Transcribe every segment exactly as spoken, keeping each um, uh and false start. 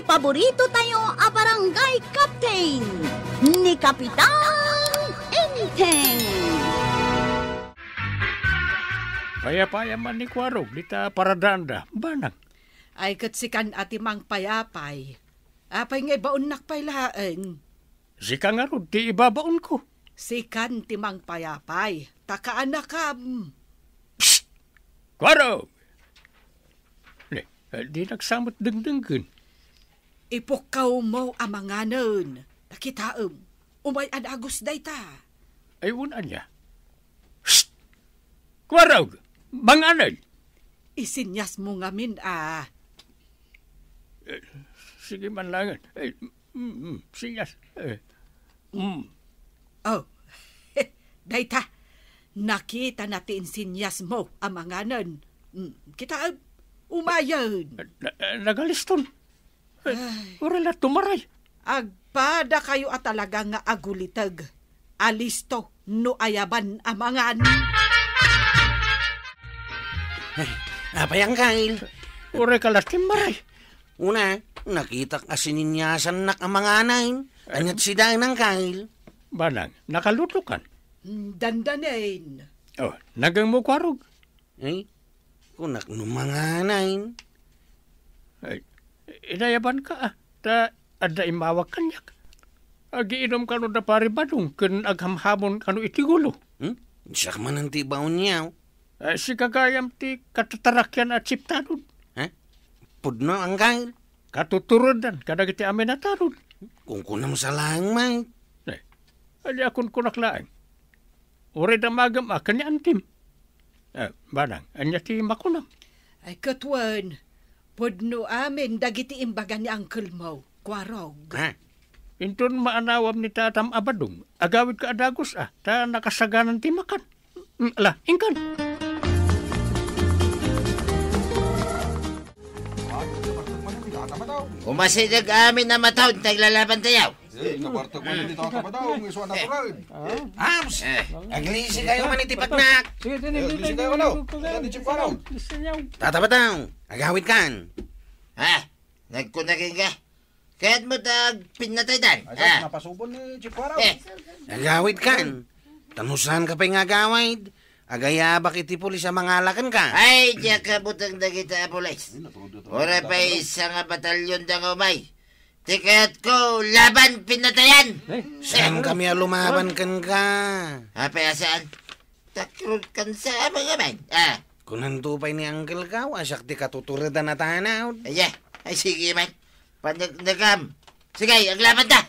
Paborito tayo a barangay captain, ni Kapitan Enteng. Payapay man ni Kuarog, dita paradaanda, banag. Ay, ket sikan a ti mangpayapay. Apay nga ibaonnak pay laeng? Sika ngarud ti ibabaonko. Sikan ti mangpayapay, ta kaanakam. Psst! Kuarog! Ne, eh, di nagsamet dengdenggen. Ipukkawmo a manganen. Nakitaem. Umay a dagus dayta. Ay, un ania? Psst! Kuarog! Manganen! Isinniasmo ngamin a. Eh, sige man langen. Eh, mm, mm, sinyas. Eh, mm. Oh, dayta. Nakitana ti insinniasmo a manganen. Mm, kita, eh, umayen. Na, na, nagaliston. Eh, ay. Uray la tumaray. Agpadakayo a talaga nga aguliteg. Alisto no ayaban a mangan. Ay, apay, Angkel? Uray ka la timmaray. Una, nakitak a sininyasannak a manganen. Aniat sida, Angkel? Banag, nakalutokan. Mm, dandanen. Oh, nagangmo, Kuarog? Eh, kunak no manganen. Ay, inayaban ka, ah. Ta adda immawag kaniak. Agiinom kano da Pari Badong ken aghamhamon kano iti gulo. Hmm? Siak manen ti baonyo. Ay, sika gayam ti katatarakian a chiptanod. Ha? Pudno, Angkel? Katuturedan kadagiti amin a tanod. Kunkunam sa laeng, Mike. Eh, ania kunkunak laeng? Uray damagem a ken ni Antim. Eh, banang, ania ti makunam? Ay, ket wen, pudno amin dagiti imbaga ni Uncle Mo, Kuarog. Ha? Inton maanawam ni Tatam a Badong, agawidka a dagus a, ta nakasaganan ti makan. Mm, ala, inkan. Umasideg amin a mataud, naglalaban tayo. Eh, kabartek man dita ka ba daw, nga isu a natural. Ams! Eh. Aglisi kayo man iti pagnak. Sige, sige, eh, aglisi kayo, ano? Sige, sige, sige, sige. Tata Badong, agawid kan. Ha? Nagkunakin ka? Kaya't mo tag pinatay dan? Ay, ah, napasubon ni Chief Waraw. Eh. Agawid kan. Tanusan ka pay nga agawid. Agayabak iti pulis a mangala kenka. Ay, diak kabuteng dagita a pulis. Ay, natudo, natudo. Ora pay isa nga batalyon da nga umay. Ti kayatko, laban pinatayan. Eh. Saan kami a lumaban kenka? Apay a saan? Takrot kan sa abang-abang. Ah. Kunanto pay ni Uncle Kaw, a siak ti katuturedan a tanawd. Aya, ay sige man. Panagnagam. Sige, aglaban ta.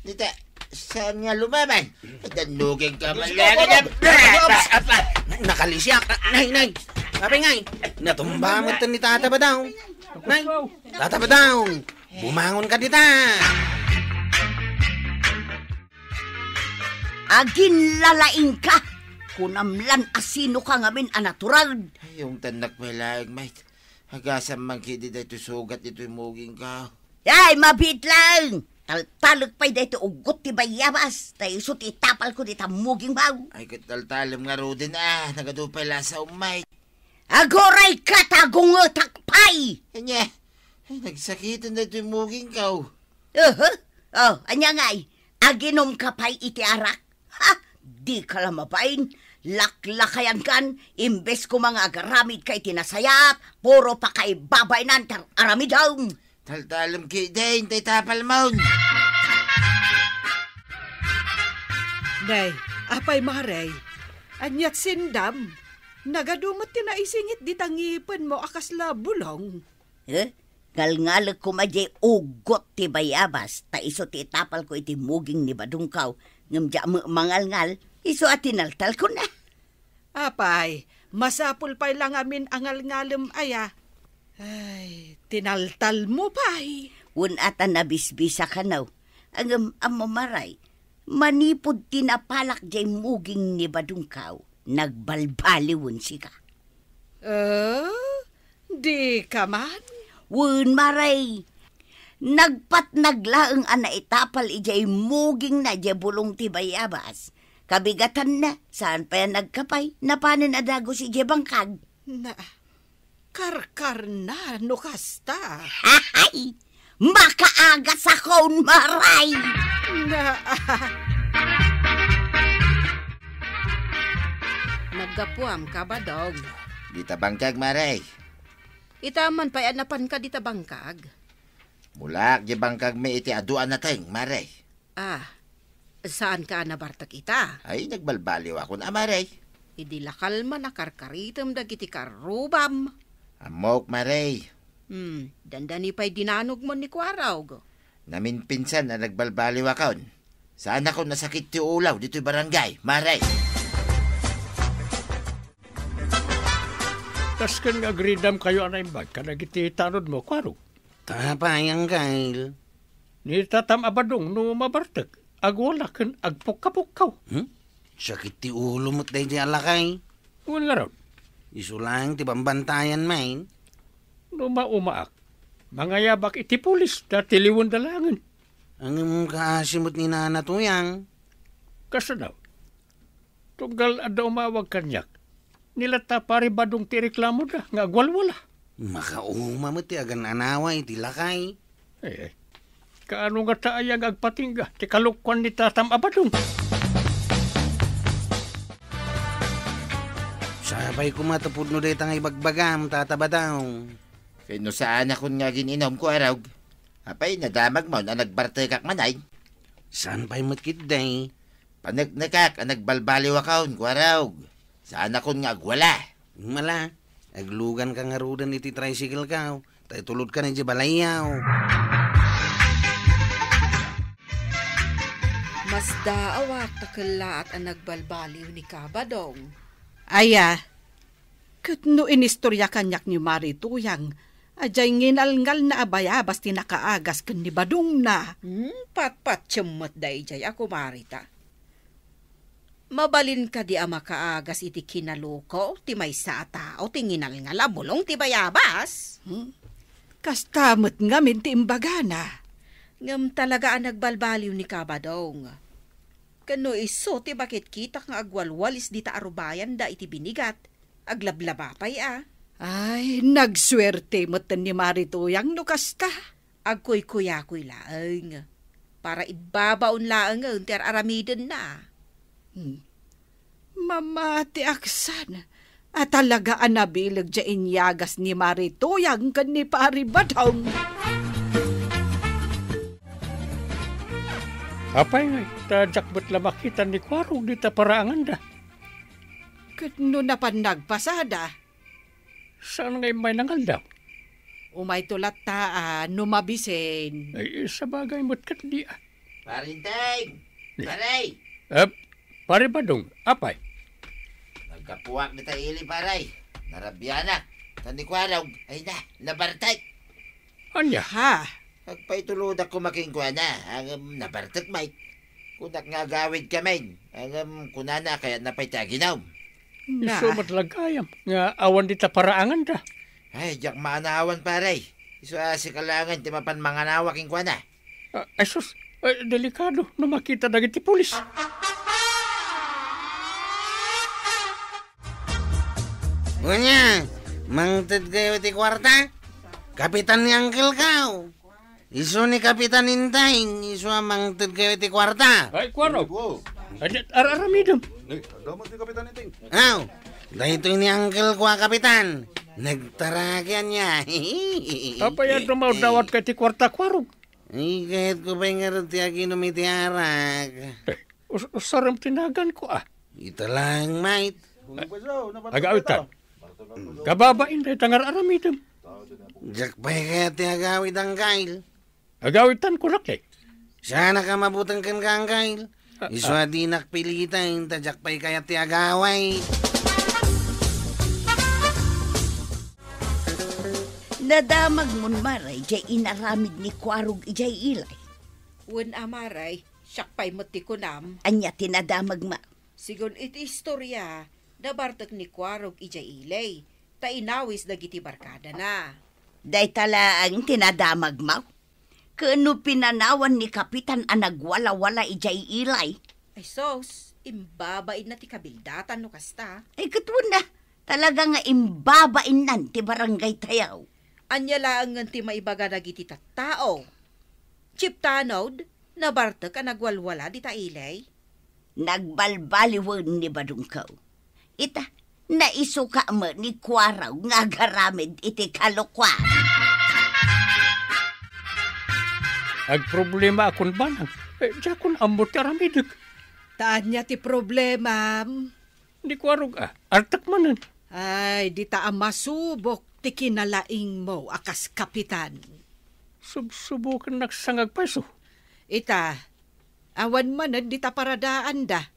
Dita, saan nga lumaban? Danugig ka man. Sige, lang. Apa, apa. Nakalisiak. Nay, nay. Apay ngay. Natumba mo ni Tata Badong. Nay, Tata Badong. Bumangon ka dita. Aginlalaing ka! Kunam lan a sino ka ngamin a natural. Ay, ungtannak pay laeng, mate. Agasam man kidi daytoy sugat ditoy muging ka. Ay, mabiit lang! Taltalek pay daytoy uggot ti bayabas, ta isu ti itapal ko dita muging baw. Ay, ket taltalem ngaruden a, nagadu pay la sa umay. Aguray ka ta gungetak pay! Anya? Ay, nagsakiten daytoy muging ka, oh. Aha. Oh, anya ngay? Aginom ka pay iti arak? Ha? Di ka la mabain. Laklakayan kan, imbes koma nga agaramid ka iti nasayaat, puro pakaibabainan ti ar-aramidem. Taltalem ki den, tay tapal mon. Nay, apay marey? Aniat sindam? Nagadu met ti naisingit dita ngipenmo a kasla bulong. Eh? Ngalngalek koma diay uggot ti bayabas, ta isu ti itapal ko iti muging ni Badungkaw, ngem diak met mangalngal, isu a tinaltalkon a. Apay, masapul pay la ngamin a ngalngalem aya. Ay, tinaltalmo pay. Wen a ta nabisbisa kano. Ngem ammo marey, manipud tinapalak diay muging ni Badungkaw, nagbalbaliwen sika. Eh? Di ka man? Wen, marey. Nagpatnag laeng a naitapal idiay mugingna diay bulong ti bayabas. Kabigatanna, saan pay a nagkapay, napanen a dagus idiay bangkag. Na, karkarna no kasta. Ay! Makaagasakon, Maray! Na- Naggapuam, Kabadong. Dita bangkag, Maray. Ita man pay a napanka dita bangkag. Mulaak di bangkagmi iti adu a nateng, Maray. Ah, saanka a nabartek ita? Ay, nagbalbaliwakon a, Maray. Idi lakalman a karkaritem dagiti karrubam. Ammok, Maray. Hmm, dandani pay dinanogmon ni Kuarog. Naminpinsan a nagbalbaliwakon. Saanakon a sakit ti ulaw ditoy barangay, Maray. Kasken nga agridamkayo a naimbag kadagiti tanodmo, Kuarog? Ta apay, Angkel? Ni tatam a badong no mabartek, agwala ken agpukkapukkaw. Hmm? Sakit ti ulo met daydiay a lakay. Wen ngarud? Isu laeng ti bambantayan, main. No maumaak, mangayabak iti pulis ta tiliwenda laengen. Ngem kaasi met ni Nana Tuyang. Kasano? Tunggal adda umawag kaniak, ni latta Pari Badong ti reklamoda nga agwalwala. Makauma met ti agan-anawa iti lakay. Eh, kaano ngata aya nga agpatingga ti kalokuan ni tatam a badong? Sapay koma ta pudno dayta nga ibagbagam, Tata Badong. Ken no saanakon nga agin-inom, Kuarog, apay nadamagmon a nagbartekak manen? Saan pay met ketdi? Paneknekak a nagbalbaliwakon, Kuarog. Saanakon nga agwala. Mala, agluganka ngaruden iti tricycle-ko, ta itulodkan idiay balayyo. Masdaawak ta kellaat a nagbalbaliw ni Kabadong. Aya, ket no inistorya kaniak ni Mari Tuyang, a diay nginalngalna a bayabas ti nakaagas ken ni badongna. Hmm, patpatiem met daydiay a kumarita. Mabalin kadi a makaagas iti kinaloko ti maysa a tao ti nginalngal a bulong ti bayabas? Hmm? Kasta met ngamin ti imbagana. Ngem talaga a nagbalbaliw ni Kabadong. Ken no isu ti makitkitak nga agwalwalis dita a rubayanda iti binigat, aglablaba pay a. Ay, nagsuerte metten ni Mari Tuyang no kasta. Agkuykuyakoy laeng. Para ibbabaon laengen ti ar-aramidenna. Hmm. Mamatiak san a talaga a nabileg diay inyagas ni Mari Tuyang ken ni Pari Badong. Apay ngay, ta diak met la makita ni Kuarog dita paraanganda. Ket no napan nagpasada? Saan nga immay nangaldaw? Umayto latta a no mabisin. Ay, sabagay met ketdi a. Parinteng! Ni- Paray! Eh, Pare Badong, apay? Naggapuak dita ili, paray. Narabianak. Tan ni Kuarog, ay na, nabartek. Ania? Ha? Agpaitulodak koma kenkuana, ngem nabartek met. Kunak nga agawid kami, ngem kunana kayatna pay ti aginom. Na. Isu met la gayam nga awan dita paraanganda. Ay, diak maanawan, paray. Isu a sika laengen ti mapan manganawa kenkuana. Ah, ay sus, ay, delikado no makita dagiti pulis. Unya, mangtedkayo ti kuarta? Kapitan ni Uncle Kao. Isu ni Kapitan Inteng, isu a mangtedkayo ti kuarta. Ay, Kuarog. Ay, di, ar-aramidem. Ay, adda met ni Kapitan Inteng. Aw, daytoy ni Uncle Kao a Kapitan. Nagtaragan niya. Apay a dumawdawatka iti kuarta, Kuarog? Ay, kayatko pay ngarud ti aginom iti arak. Eh, us-, usarem ti naganko, ah. Ita laeng, mait. Agawidtan. Kababain dayta nga ar-aramidem. Diak pay kayat ti agawid, Angkel. Agawidtan, kunak, eh. Saanak a mabuteng kenka, Angkel. Ah, isu a dinak piliten, ta diak pay kayat ti agawid. Nadamagmon, Maray, diay inaramid ni Kuarog idiay Ilay? Wen a, Maray, siak pay met ti kunam. Ania ti nadamagmo? Sigun iti istoria, nabartek ni Kuarog idiay Ilay, ta inawis dagiti barkadana. Dayta laeng ti nadamagmo? Ken no pinanawan ni Kapitan a nagwalawala idiay Ilay? Ay sus, imbabainna ti kabildatan no kasta. Ay, ket wen a, talaga nga imbabainnan ti barangaytayo. Ania laengen ti maibaga dagiti tattao? Chief Tanod, nabartek a nagwalwala dita ili? Nagbalbaliwen ni Badongko. Ita, naisuka met ni Kuarog nga agaramid iti kalokuan. Agproblemaakon, Banang. Eh, diakon ammo ti aramidek. Ta ania ti problemam? Ni Kuarog a, artek manen. Ay, dita a masubok ti kinalaingmo a kas kapitan. Subsubokennak sa nga agpayso. Ita, awan manen dita paradaanda.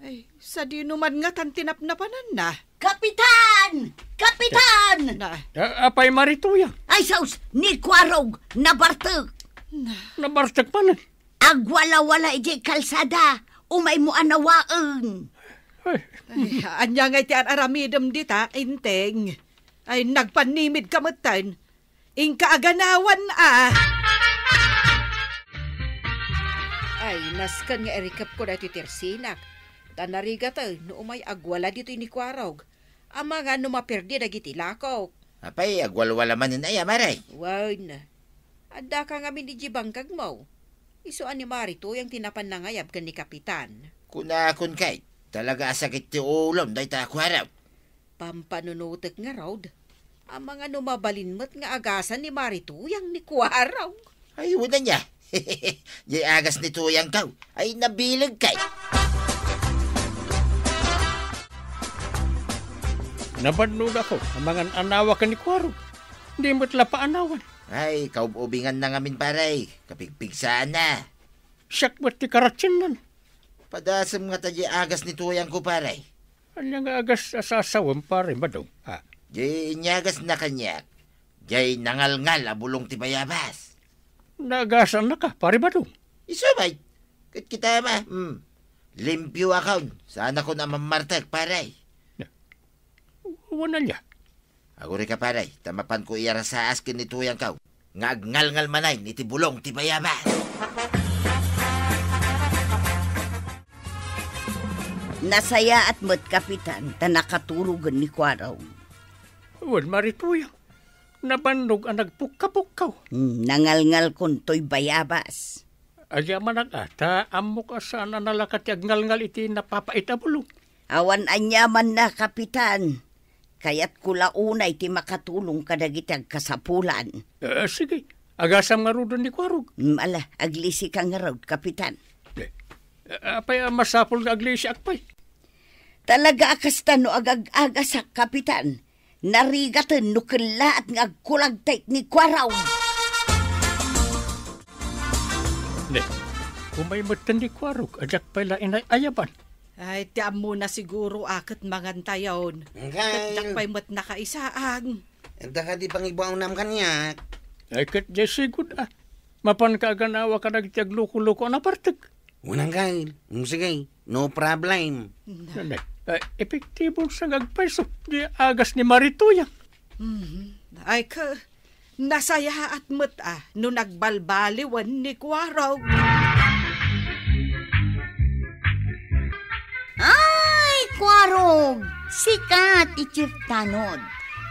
Ay, sadino man ngatan ti napnapananna? Kapitan! Kapitan! Na, A-, apay, Mari Tuyang? Ay, sus! Ni Kuarog, nabartek! Na, Nabartek manen. Agwalawala idiay kalsada, umaymo a nawaen. Ay. Ay, ania ngay ti ar-aramidem dita, Enteng? Ay, nagpannimidka metten. Inka aganawan a. Ay, nasken nga irikepko daytoy ti ersinak. Ta narigaten no umay agwala ditoy ni Kuarog. Amangan no maperdi dagiti lakok. Apay, agwalwala manen aya, Mari? Wen. Addaka ngamin idiay bangkagmo. Isu a ni Mari Tuyang ti napan nangayab ken ni Kapitan. Kunakon kay, talaga a sakit ti ulom dayta a Kuarog. Pampanunotek ngarud. Amangan no mabalin met nga agasan ni Mari Tuyang ni Kuarog. Ay, wen aya. Diay agas ni Tuyangko. Ay, nabileg kay. Nabannogakon, amangan a nawa ken ni Kuarog. Di met la paanawan. Ay, kaub-ubinganna ngamin, pare. Kapigpigsaanna. Siak met ti karatsiennan. Padasem ngata diay agas ni Tuyangko, pare. Ania nga agas a sasawem, Pare Badong? Ah. Diay inyagasna kaniak. Diay nangalngal a bulong ti bayabas. Naagasannaka, Pare Badong? Isu met. Ket kita met, hmm. Limpioakon. Saanakon a mammartek, pare. Wen ania? Agurika, pare, ta mapanko iyarasaas ken ni Tuyangko nga agngalngal manen iti bulong ti bayabas. Nasayaat met, Kapitan, ta nakatulogen ni Kuarog. Wen, Mari Tuyang, nabannog a nagpukkapukkaw. Hmm, nangalngalkon toy bayabas. Agyamanak a, ta ammok a saan a nalaka ti agngalngal iti napapait a bulong. Awan aniamanna, Kapitan. Kayatko la unay ti makatulong kadagiti agkasapulan. Eh, sige. Agasam ngaruden ni Kuarog. Mm, ala, aglisika ngarud, Kapitan. Eh, apay a masapul nga aglisiak pay? Talaga a kasta no agag-agasak, Kapitan. Narigaten no kellaat nga agkulagta ni Kuarog. Ne, umay metten ni Kuarog, a diak pay la inay-ayaban. Ay, ti ammona siguro a ket mangantayon. Angkal. Ket diak pay met nakaisaan. Adda kadi pangibaonam kaniak? Ay, ket diay sigud a. Mapanka aganawa kadagiti aglukoloko a nabartek. Wen, angkal. Mm, sige. No problem. Nanay, ah, epektibon sa nga agpayso diay agas ni Mari Tuyang. Mhm. Ay, ka, nasayaat met a no nagbalbaliwen ni Kuarog. Ay, Kuarog! Sika ti Chief Tanod.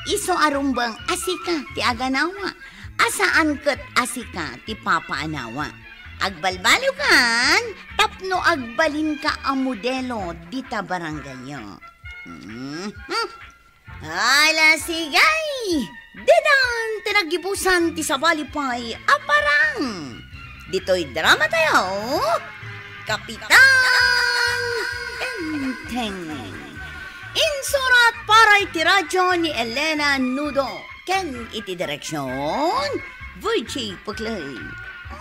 Isu a rumbeng a sika ti aganawa, a saan ket a sika ti papaanawa. Agbalbaliwkan tapno agbalinka a modelo dita barangayyo. Mhm. Ala, sige! Didan ti naggibusan ti sabali pay a parang. Ditoy drama tayo, Kapitan Enteng. Insurat para iti radyo ni Elena Nudo. Ken iti direksyon, Virgie Puclay.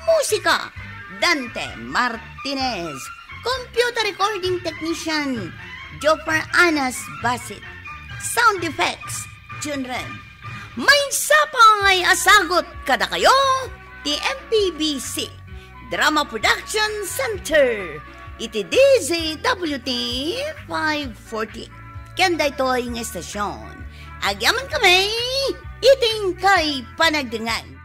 Musika, Dante Martinez. Computer recording technician, Joffer Anas Basit. Sound effects, Junren. Maysa pay a sagut kadakayo ti M P B C Drama Production Center iti D Z W T five forty. Ken daytoy nga estasyon, agyamankami iti inkay panagdengngeg.